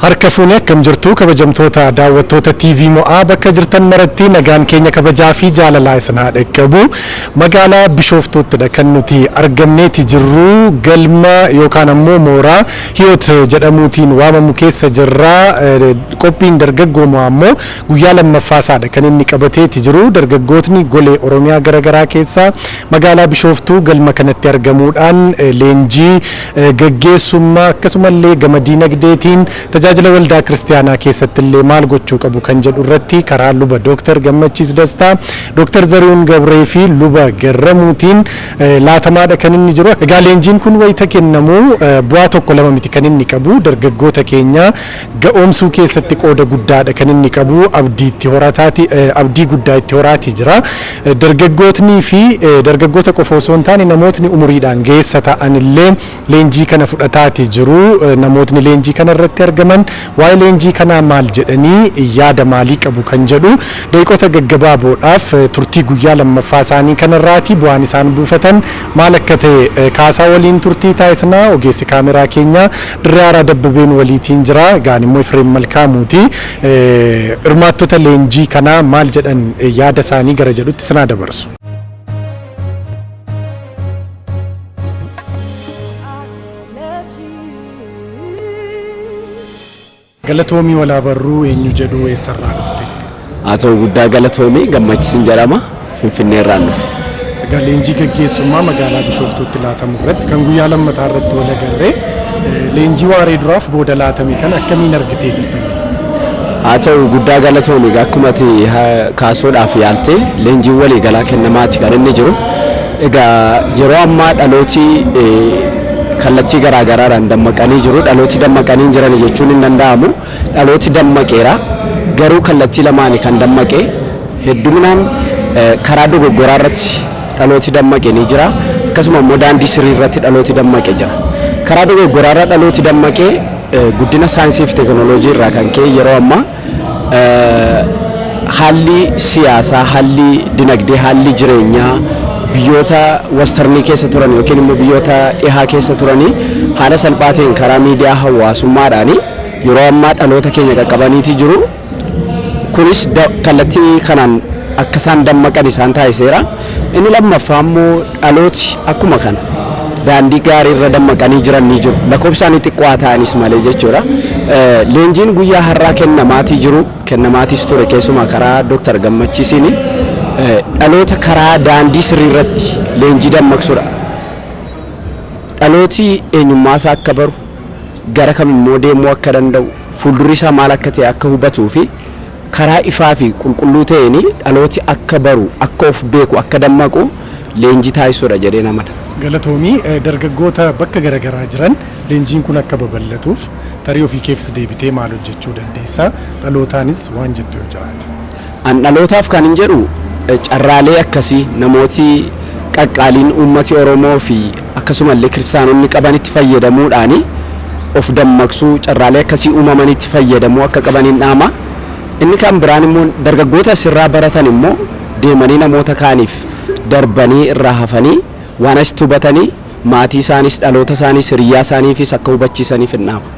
Harka fuunee akkam jirtu kabajamtoota daawwattoota TV Mo'aa bakka jirtan maratti nagaan keenya kabajaa fi jaalalaa isin haa dhaqqabu. Magaalaa Bishooftuuttidha kan nuti argamneeti jirru galma yookaan ammoo mooraa Hiyoot jedhamuutiin waamamu keessa jirra. Qophiin dargaggoo Mo'aa ammoo guyyaa lammaffaa isaadha kan inni qabateeti jiru. Dargaggootni golee Oromiyaa garaagaraa keessaa magaalaa Bishooftuu galma kanatti argamuudhaan leenjii gaggeessummaa akkasumallee gama diinagdeetiin tajaajila waldaa kiristaanaa keessatti illee maal gochuu qabu kan jedhu irratti karaa luba Dooktar Gammachiis Dastaa, Dooktar Zarihuun Gabree fi luba Garramuutiin laatamaadha kan inni jiru. Egaa leenjiin kun wayita kennamu bu'aa tokko lama miti kan inni qabu dargaggoota keenya ga'oomsuu keessatti qooda guddaadha kan inni qabu abdii itti horataati abdii guddaa itti horaati jira. Dargaggootnii fi dargaggoota qofa osoo hin taane namootni umuriidhaan geessa ta'an illee leenjii kana fudhataati jiru. Namootni leenjii kana irratti argaman waa'ee leenjii kanaa maal jedhanii yaada maalii qabu kan jedhu daqiiqota gaggabaaboodhaaf turtii guyyaa lammaffaa isaanii kanarraati bu'aan isaan buufatan maal akka ta'e kaasaa waliin turtii taasisna. Ogeessi kaameraa keenya Dirree Haaraa Dabbabeen waliitiin jira. Egaan immoo Ifreem Malkaamuuti. Hirmaattota leenjii kanaa maal jedhan yaada isaanii gara jedhutti sinaa dabarsu. Galatoomii walaabarruu eenyu jedhu eessarraa dhufte? Haa ta'u guddaa galatoomii gammachiisin jedhama Finfinnee irraan dhufe. Egaa leenjii gaggeessummaa magaalaa Bishooftuutti laatamu irratti kan guyyaa lammataa irratti wal agarree leenjii waaree duraaf booda laatame kana akkamiin argitee jirta? Haa ta'u guddaa galatoomii akkuma ati kaasuudhaaf yaalte leenjiin waliigalaa kennamaati kan inni jiru. Egaa yeroo ammaa dhalooti kallattii garaa garaadhaan dammaqanii jiru. Dhalooti dammaqanii hin jiran jechuun hin danda'amu. Dhalooti dammaqeera. Garuu kallattii lamaani kan dammaqe hedduminaan karaa dogoggoraa irratti dhalooti dammaqe ni jira. Akkasuma immoo daandii sirrii irratti dhalooti dammaqe jira. Karaa dogoggoraa irra dhalooti dammaqe guddina saayinsii fi teekinooloojii irraa kan ka'e yeroo ammaa haalli siyaasaa, haalli dinagdee, haalli jireenyaa biyyoota westernii keessa turan yookiin immoo biyyoota dhihaa keessa turanii haala salphaa ta'een karaa miidiyaa hawaasummaadhaan yeroo ammaa dhaloota keenya qaqqabaniiti jiru. Kunis kallattii kanaan akka isaan dammaqan isaan taasiseera. Inni lammaffaa immoo dhalooti akkuma kana daandii gaarii irra dammaqanii jiran ni jiru. Lakkoofsa isaanii xiqqoo ta'anis malee jechuudha. Leenjiin guyyaa har'aa kennamaatii jiru kennamaatiis ture keessumaa karaa Dooktar Gammachiisiin dhaloota karaa daandii sirrii irratti leenjii dammaqsuudha. Dhalooti eenyummaa isaa akka baru gara kam immoo deemuu akka danda'u fuuldurri isaa maal akka ta'e akka hubatuu fi karaa ifaa fi qulqulluu ta'een dhalooti akka baru akka of beeku akka dammaqu leenjii taasisuudha jedhee amana. Galatoomii dargaggoota bakka garaagaraa jiran leenjiin kun akka babal'atuuf tarii ofii keefis deebitee maal hojjechuu dandeessaa dhalootaanis waan jettu yoo jiraate. An dhalootaaf kan hin jedhu carraalee akkasii namooti qaqqaaliin uummati Oromoo fi akkasumallee kiristaanonni qabanitti fayyadamuudhaani of dammaqsuu carraalee akkasii uumamanitti fayyadamuu akka qabaniin dhaama. Inni kan biraan immoo dargaggoota asirraa baratan immoo deemanii namoota kaaniif darbanii irraa hafanii waan asitti hubatanii maatii isaanis dhaloota isaanis hiriyyaa isaaniifis akka hubachiisaniif hin dhaama.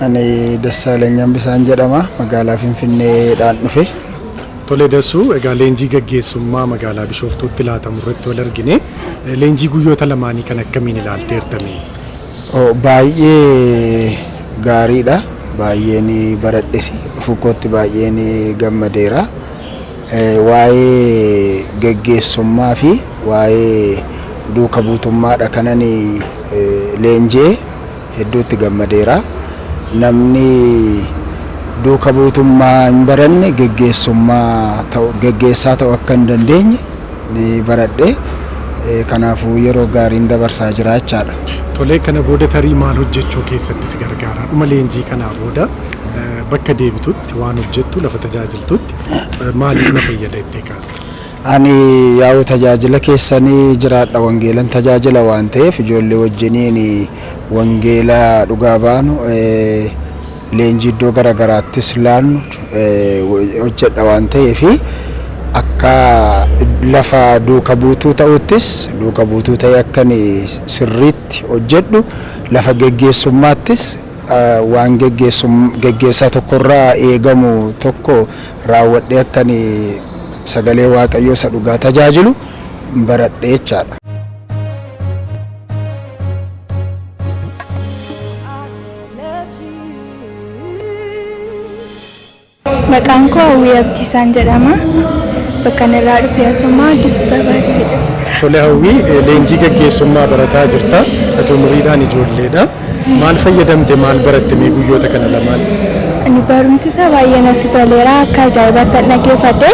Ani Dassaalany Hambisaan jedhama. Magaalaa Finfinneedhaan dhufe. Tole Dassuu, egaa leenjii gaggeessummaa magaalaa Bishooftuutti laatamu irratti wal argine. Leenjii guyyoota lamaanii kan akkamiin ilaalteertame? Baay'ee gaariidha. Baay'een baradhes dhufu kootti baay'een gammadeera. Waa'ee gaggeessummaa fi waa'ee duuka buutummaadha kanan leenjee hedduutti gammadeera. Namni duuka buutummaa hin baranne geggeessummaa ta'u geggeessaa ta'uu akka hin dandeenye ni baradhe. Kanaafuu yeroo gaariin dabarsaa jira jechaadha. Tolee kana booda tarii maal hojjechuu keessatti si gargaara? Dhuma leenjii kanaa booda bakka deebitutti waan hojjettu lafa tajaajiltutti maaliif na fayyada jettee kaasta? Ani yaa'u tajaajila keessanii jiraadha wangeelan tajaajila waan ta'eef ijoollee wajjiniin wangeela dhugaa baanu leenjii iddoo garaagaraattis laannu hojjedha waan ta'eef akka Lafa duuka buutuu ta'uttis duuka buutuu ta'ee akkan sirriitti hojjedhu, lafa geggeessummaattis waan geggeessaa tokkorraa eegamu tokko raawwadhee akkan sagalee Waaqayyoo isa dhugaa tajaajilu baradhe jechaadha. Maqaan koo Hawwii Abdiisaan jedhama. Bakka inni irraa dhufe asuma Addisuu Sabaadii jedhama. Tole Hawwii, leenjii gaggeessummaa barataa jirta. Ati umuriidhaan ijoolleedha. Maal fayyadamte, maal baratte mee guyyoota kana lamaan? Ani barumsi isaa baay'ee natti toleera. Akka ajaa'ibaatti dhaggeeffadhe.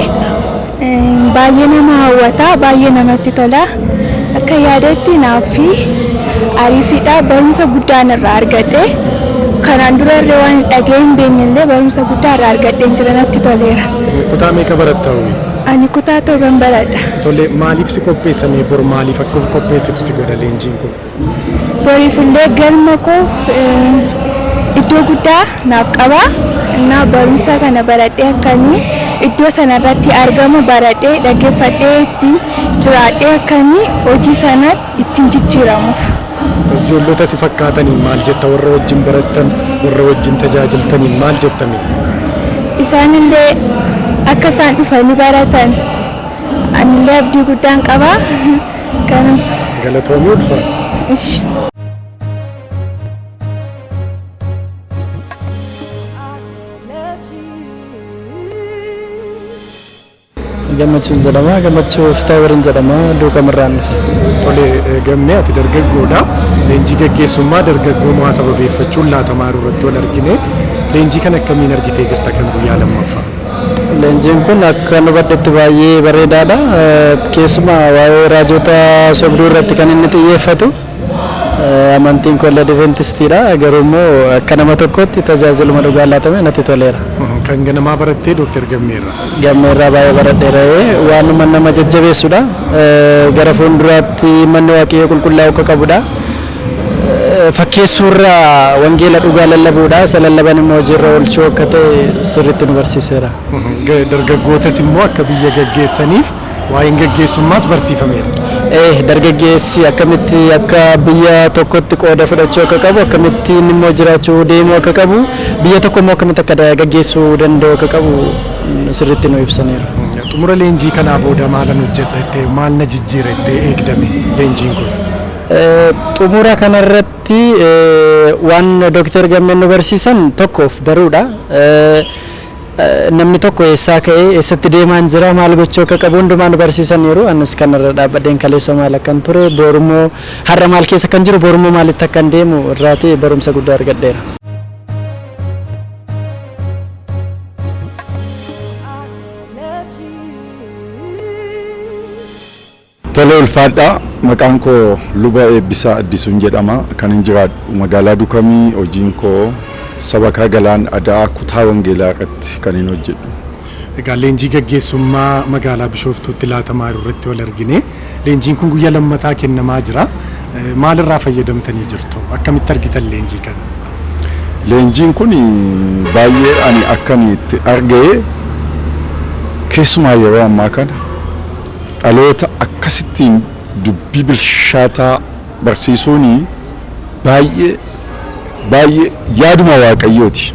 Baay'ee nama hawwata, baay'ee namatti tola. Akka yaadetti naaf fi ariifidha. Barumsa guddaan irraa argadhe. Kanaan dura illee waan dhaga'ee hin beekne illee barumsa guddaa irraa argadheen jira, natti toleera. Kutaa meeqa baratta, Hawwii? Ani kutaa torban baradha. Tole, maaliif si qopheessamee, bor maaliif akka of qopheessitu si godha leenjiin kun? Boriif illee galma koof iddoo guddaa naaf qaba. Innaa barumsa kana baradhee akkanii iddoo sanarratti argamu baradhee dhaggeeffadhee ittiin jiraadhee akkanii hojii sanatti ittiin jijjiiramuuf. Ijoollota si fakkaataniin maal jetta? Warra wajjin barattan, warra wajjin tajaajiltaniin maal jettame? Isaanillee akka isaan dhufanii baratan anillee abdii guddaan qaba. Kanuma. Galatoomii, ulfaadha. Ishi. Gammachuun jedhama. Gammachuu Fitaawariin jedhama. Duukamirraan dhufe. Tole Gammee, ati dargaggoodha. Leenjii gaggeessummaa dargaggoo mo'aa sababeeffachuun laatamaa jiru irratti wal argine. Leenjii kana akkamiin argitee jirta kan guyyaa lammaffaa? Leenjiin kun akka nu baddetti baay'ee bareedaadha. Keessumaa waa'ee raajota sobduu irratti kan inni xiyyeeffatu. Amantiin koo illee Adventistiidha. Garuu immoo akka nama tokkotti tajaajiluma dhugaa laatame natti toleera. Kan ganamaa barattee Dooktar Gammeerra. Gammeerraa baay'ee baradheera. Waanuma nama jajjabeessudha. Gara fuulduraatti manni Waaqayyoo qulqullaa'uu akka qabudha. Fakkeessuurraa wangeela dhugaa lallabuudha. Isa lallaban immoo hojiirra oolchuu akka ta'e sirriitti nu barsiiseera. Dargaggootas immoo akka biyya gaggeessaniif waa'een gaggeessummaas barsiifameera. Dargaggeessi akkamitti akka biyya tokkotti qooda fudhachuu akka qabu, akkamittiin immoo jiraachuu deemuu akka qabu, biyya tokko immoo akkamitti akka gaggeessuu danda'u akka qabu sirriitti nu ibsaniiru. Xumura leenjii kanaa booda maalan hojjedha jettee, maal na jijjiira jettee eegdame leenjiin kun? Xumura kanarratti waan Dooktar Gammeen nu barsiisan tokkoof baruudha. Namni tokko eessaa ka'ee eessatti deemaan jira, maal gochuu akka qabu hundumaa nu barsiisaniiru. Anis kanarra dhaabbadheen kaleessa maal akkan ture, borummoo har'a maal keessa kan jiru, borummoo maalitti akkan deemu irraati barumsa guddaa argadheera. Tole, ulfaadhaa. Maqaan koo Luba Eebbisaa Addisuun jedhama. Kan hin jiraadhu magaalaa Dukamii. Hojiin koo Sabakaa Galaan Adaa kutaa Wangeelaa irratti kan hin hojjedhu. Egaa leenjii gaggeessummaa magaalaa Bishooftuutti laatamaa jiru irratti wal argine. Leenjiin kun guyyaa lammataa kennamaa jira. Maalirraa fayyadamtanii jirtu? Akkamitti argitan leenjii kana? Leenjiin kun baay'ee ani akkan itti argee, keessumaa yeroo ammaa kana dhaloota akkasittiin dubbii bilchaataa barsiisuun baay'ee baay'ee yaaduma Waaqayyooti.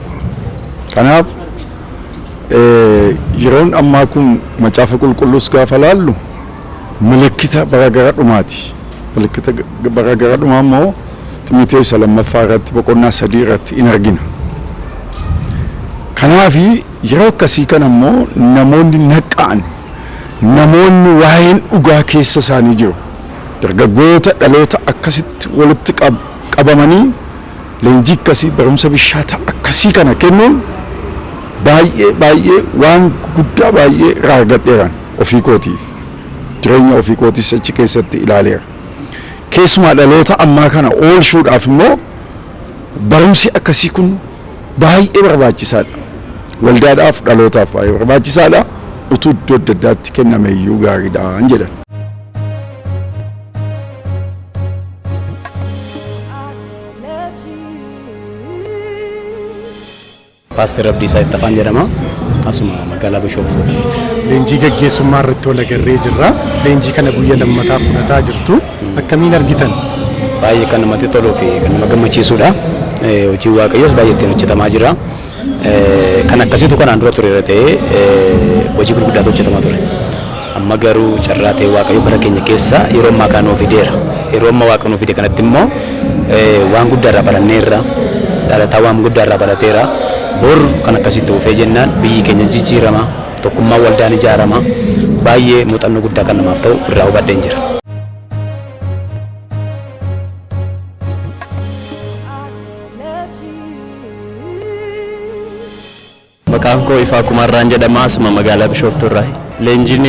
Kanaaf yeroon ammaa kun Macaafa Qulqulluus gaafa laallu milikkita bara gara dhumaati. Milikkita bara gara dhumaa immoo Ximiteewos isa lammaffaa irratti boqonnaa 3 irratti in argina. Kanaafi yeroo akkasii kana immoo namoonni naqqa'an, namoonni waa'een dhugaa keessa isaanii jiru, dargaggoota dhaloota akkasitti walitti qabamanii leenjii akkasii, barumsa bishaataa akkasii kana kennuun baay'ee baay'ee waan guddaa baay'ee irraa argadheeran ofii kootiif. Jireenya ofii kootiis achi keessatti ilaaleera. Keessumaa dhaloota ammaa kana oolchuudhaaf immoo barumsi akkasii kun baay'ee barbaachisaadha. Waldaadhaaf, dhalootaaf baay'ee barbaachisaadha. Utuu iddoo adda addaatti kenname iyyuu gaariidha jedhan. Paaster Abdiisaa Ittafaan jedhama. Asuma magaalaa Bishooftuudha. Leenjii gaggeessummaa irratti wal agarree jirra. Leenjii kana guyya lammataa fudhataa jirtu. Akkamiin argitan? Baay'ee kan namatti toluu fi kan nama gammachiisudha. Hojiin Waaqayyoos baay'ee ittiin hojjetamaa jira. Kan akkasiitu kanaan dura ture irra ta'ee hojii gurguddaatu hojjetamaa ture. Amma garuu carraa ta'e Waaqayyo bara keenya keessa yeroo ammaa kana nuu fideera. Yeroo amma Waaqa nuu fide kanatti immoo waan guddaa irraa baranneerra. Dhalataa waan guddaa irraa barateera. Bor kan akkasitti dhufee jennaan biyyi keenya jijjiirama. Tokkummaan waldaan ijaarama. Baay'ee muuxannoo guddaa kan namaaf ta'u irraa hubadheen jira. Maqaan koo Ifaa Kumarraan jedhama. Asuma magaalaa Bishooftuu irraa. Leenjiin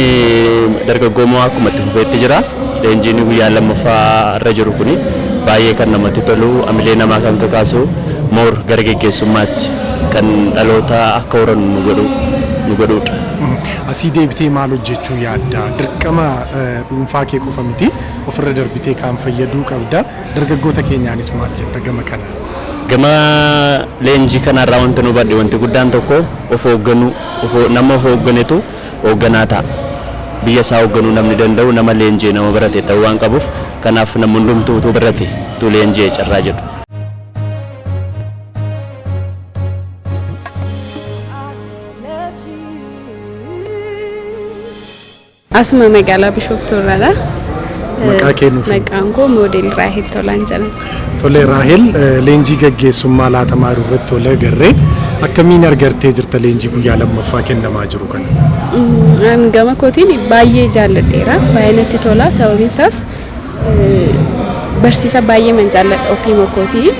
dargaggoo mo'aa akkuma itti fufeetti jira. Leenjiin guyyaa lammaffaa irra jiru kuni baay'ee kan namatti tolu, amilee namaa kan kakaasu, moor gara geggeessummaatti kan dhaloota akka horannu nu godhu nu godhudha. Asii deebitee maal hojjechuu yaadda? Dirqama dhuunfaa kee qofa miti, ofirra darbitee kaan fayyaduu qabda. Dargaggoota keenyaanis maal jetta gama kana? Gama leenjii kanarraa wanti nu hubadhe wanti guddaan tokko of hoogganuu, nama of hoogganetu hoogganaa ta'a. Biyya isaa hoogganuu namni danda'u nama leenji'e, nama barate ta'uu waan qabuuf, kanaaf namni hundumtuu utuu barate, utuu leenji'e carraa jedhu. Asuma magaalaa Bishooftuu irraadha. Maqaa kee nuuf himi. Maqaan koo Moodel Raahel Tolaan jedhama. Tole Raahel, leenjii gaggeessummaa laatamaa jiru irratti wal agarree, akkamiin argartee jirta leenjii guyyaa lammaffaa kennamaa jiru kana? An gama kootiin baay'ee jaalladheera. Baay'ee natti tola. Sababiin isaas barsiisa baay'ee man jaalladha ofiima kootii.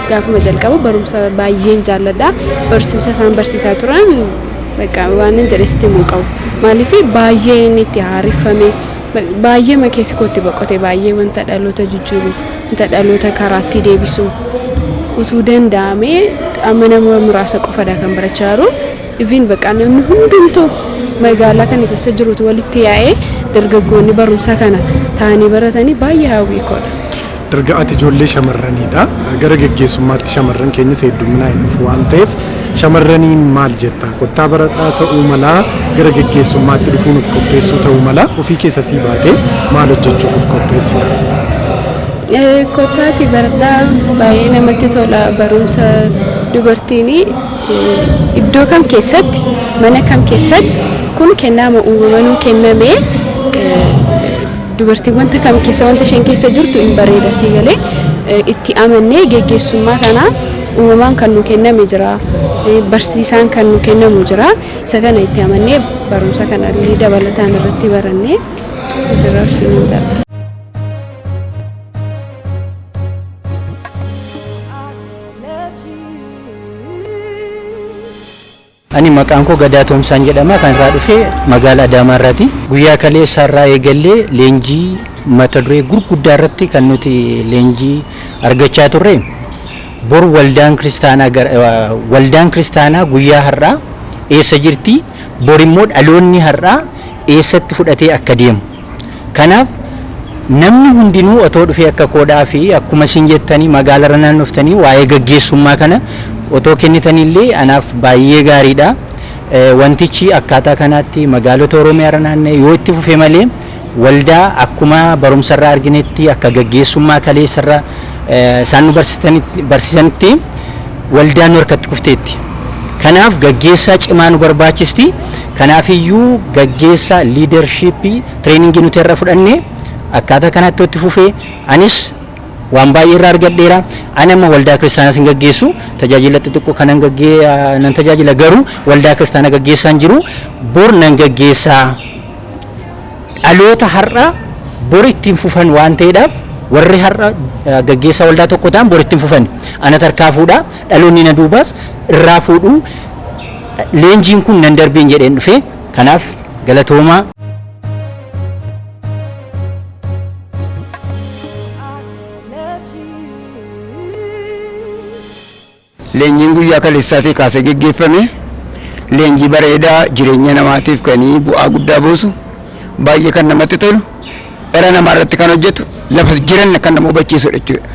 Gaafuma jalqabu barumsa baay'een jaalladha. Barsiisa isaan barsiisaa turan bakka waan nan jedhe sitti himuu qabu. Maaliif baay'ee inni itti haareffame, baay'ee ma keessi kootti boqote, baay'ee wanta dhaloota jijjiiru, wanta dhaloota karaatti deebisu utuu danda'amee, amma nama muraasa qofadha kan barachaa jiru. Even bakka namni hundumtuu magaalaa kana keessa jirutu walitti yaa'ee dargaggoonni barumsa kana ta'anii baratanii baay'ee hawwii koodha. Darga ati ijoollee shamarraniidha. Gara gaggeessummaatti shamarran keenyas heddumminaan hin dhufu waan ta'eef, shamarraniin maal jetta? Kottaa baradhaa ta'uu malaa, gara gaggeessummaatti dhufuun of qopheessuu ta'uu mala, ofii keessa sii baatee maal hojjechuuf of qopheessita? Kottaati baradhaa, baay'ee namatti tola barumsa. Dubartiin iddoo kam keessatti, mana kam keessatti, kun kennaama uumamanuu kenname. Dubartiin wanta kam keessa, wanta isheen keessa jirtu hin bareeda sii galee, itti amannee geggeessummaa kana uumamaan kan nu kenname jira, barsiisaan kan nu kennamu jira. Isa kana itti amannee barumsa kana illee dabalataan irratti barannee jira isheen hin jedha. Ani maqaan koo Gadaa Toomsaan jedhama. Kan irraa dhufe magaalaa Adaamaa irraati. Guyyaa kaleessa irraa eegallee leenjii mata duree gurguddaa irratti kan nuti leenjii argachaa turre, bor waldaan kiristaanaa, waldaan kiristaanaa guyyaa har'aa eessa jirti, bor immoo dhaloonni har'aa eessatti fudhatee akka deemu. Kanaaf namni hundinuu otoo dhufee akka koodhaa fi akkuma isin jettanii magaalarra naannoftanii waa'ee gaggeessummaa kana otoo kennitanillee anaaf baay'ee gaariidha. Wantichi akkaataa kanaatti magaalota Oromiyaarra naanna'e yoo itti fufe malee, waldaa akkuma barumsarraa arginetti akka gaggeessummaa kaleessarra isaan nu barsiisanitti waldaan nu harkatti kufteetti. Kanaaf gaggeessaa cimaa nu barbaachisti. Kanaafiyyuu gaggeessaa leadership training nuti irra fudhanne akkaataa kanaatti itti fufee, anis waan baay'ee irraa argadheera. Ani amma waldaa kiristaanaas hin gaggeessu. Tajaajila xixiqqoo kanan gaggee nan tajaajila, garuu waldaa kiristaanaa gaggeessaa hin jiru. Bor nan gaggeessaa. Dhaloota har'a bor ittiin fufan waan ta'eedhaaf, warri har'a gaggeessaa waldaa tokko ta'an bor ittiin fufan. Ana tarkaa fuudha. Dhaloonni na duubaas irraa fuudhu. Leenjiin kun nan darbiin jedheen dhufe. Kanaaf galatoomaa. Leenjiin guyyaa kaleessaatii kaasee geggeeffame leenjii bareedaa, jireenya namaatiif kan bu'aa guddaa buusu, baay'ee kan namatti tolu, dhala namaa irratti kan hojjetu. Lafa jiran kan nama hubachiisudha jechuudha.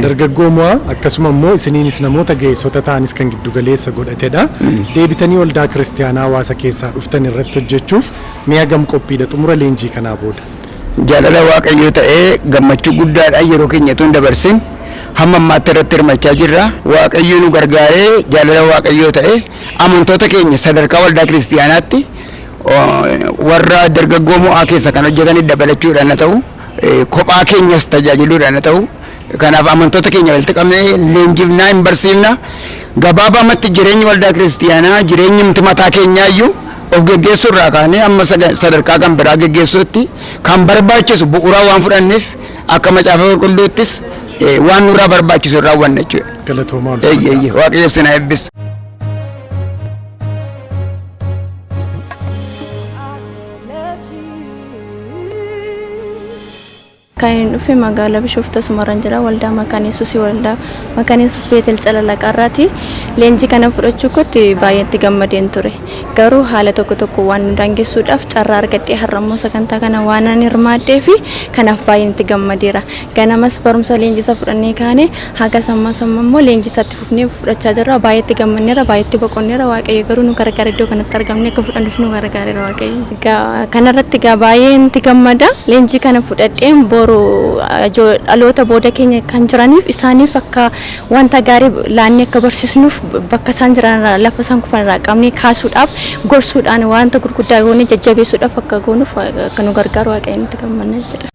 Dargaggoo mo'aa akkasuma immoo isiniinis namoota ga'eessota ta'anis kan giddu galeessa godhatedha. Deebitanii waldaa kiristiyaanaa hawaasa keessaa dhuftan irratti hojjechuuf mi'a gam qophiidha xumura leenjii kanaa booda? Jaalala Waaqayyoo ta'ee gammachuu guddaadhaan yeroo keenya otoo hin dabarsin hamma ammaatti irratti hirmachaa jirra. Waaqayyo nu gargaaree, jaalala Waaqayyoo ta'ee, amantoota keenya sadarkaa waldaa kiristiyaanaatti warra dargaggoo mo'aa keessa kan hojjetan dabalachuudhaan haa ta'u, kophaa keenyas tajaajiluudhaan haa ta'u, kanaaf amantoota keenya walitti qabnee leenjifnaa, hin barsiifna. Gabaabamatti jireenyi waldaa kiristiyaanaa, jireenyi mataa keenyaayyuu of geggeessuu irraa kaanee amma sadarkaa kan biraa geggeessuutti kan barbaachisu bu'uuraa waan fudhanneef, akka Macaafa Qulqulluuttis waan nurraa barbaachisu irraa raawwanna jechuudha. Galatoomaa. Eeyyee, Waaqayyo isin haa eebbisu. Kan inni dhufe magaalaa Bishooftuu asumarran jira, waldaa Makaana Yesuus, waldaa Makaana Yesuus Beetel Calalaqaarraati. Leenjii kana fudhachuu kootti baay'ee itti gammadeen ture. Garuu haala tokko tokko waan nu daangessuudhaaf carraa argadhee har'ammoo sagantaa kana waan ani hirmaadhee fi kanaaf baay'een itti gammadeera. Ganamas barumsa leenjisa fudhannee kaane, haga samma samma immoo leenjisatti fufnee fudhachaa jirra. Baay'ee itti gammadneera, baay'ee itti boqonneera. Waaqayyo garuu nu gargaara, iddoo kanatti argamne akka fudhannuuf nu gargaareera Waaqayyo. Egaa kanarratti egaa baay'een itti gammada. Leenjii kana fudhadheen boru dhaloota booda keenya kan jiraniif, isaaniif akka wanta gaarii laannee akka barsiisnuuf, bakka isaan jiran irraa, lafa isaan kufan irraa qabnee kaasuudhaaf, gorsuudhaan, wanta gurguddaa goonee jajjabeessuudhaaf akka goonuuf akka nu gargaaru Waaqayyoon itti gammanna jedha.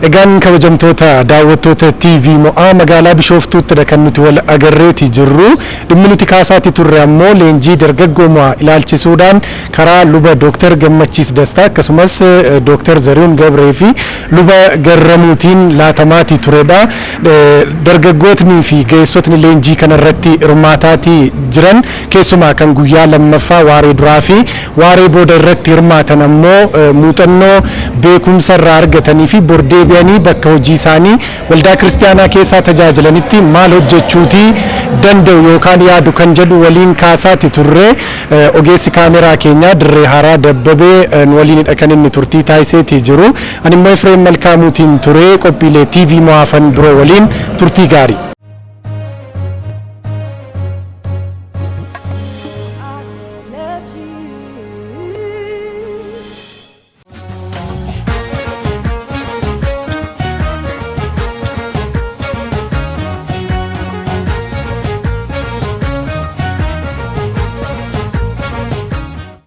Egaan kabajamtoota daawwattoota TV Mo'aa, magaalaa Bishooftuuttidha kan nuti wal agarreeti jirru. Dhimmi nuti kaasaatti turre ammoo leenjii dargaggoo mo'aa ilaalchisuudhaan karaa luba Dooktar Gammachiis Dastaa akkasumas Dooktar Zarihuun Gabree fi luba Garramuutiin laatamaatii turedha. Dargaggootnii fi ga'eessotni leenjii kanarratti hirmaataatii jiran, keessumaa kan guyyaa lammaffaa waaree duraa fi waaree booda irratti hirmaatan ammoo, muuxannoo beekumsa irraa argatanii fi bor deebi'anii bakka hojii isaanii waldaa kiristiyaanaa keessaa tajaajilanitti maal hojjechuutii danda'u yookaan yaadu kan jedhu waliin kaasaati turre. Ogeessi kaameraa keenyaa Dirree Haaraa Dabbabee nu waliinidha kan inni turtii taasiseetii jiru. Ani immoo Efreem Malkaamuutiin ture. Qophiilee TV Mo'aafan biroo waliin turtii gaarii.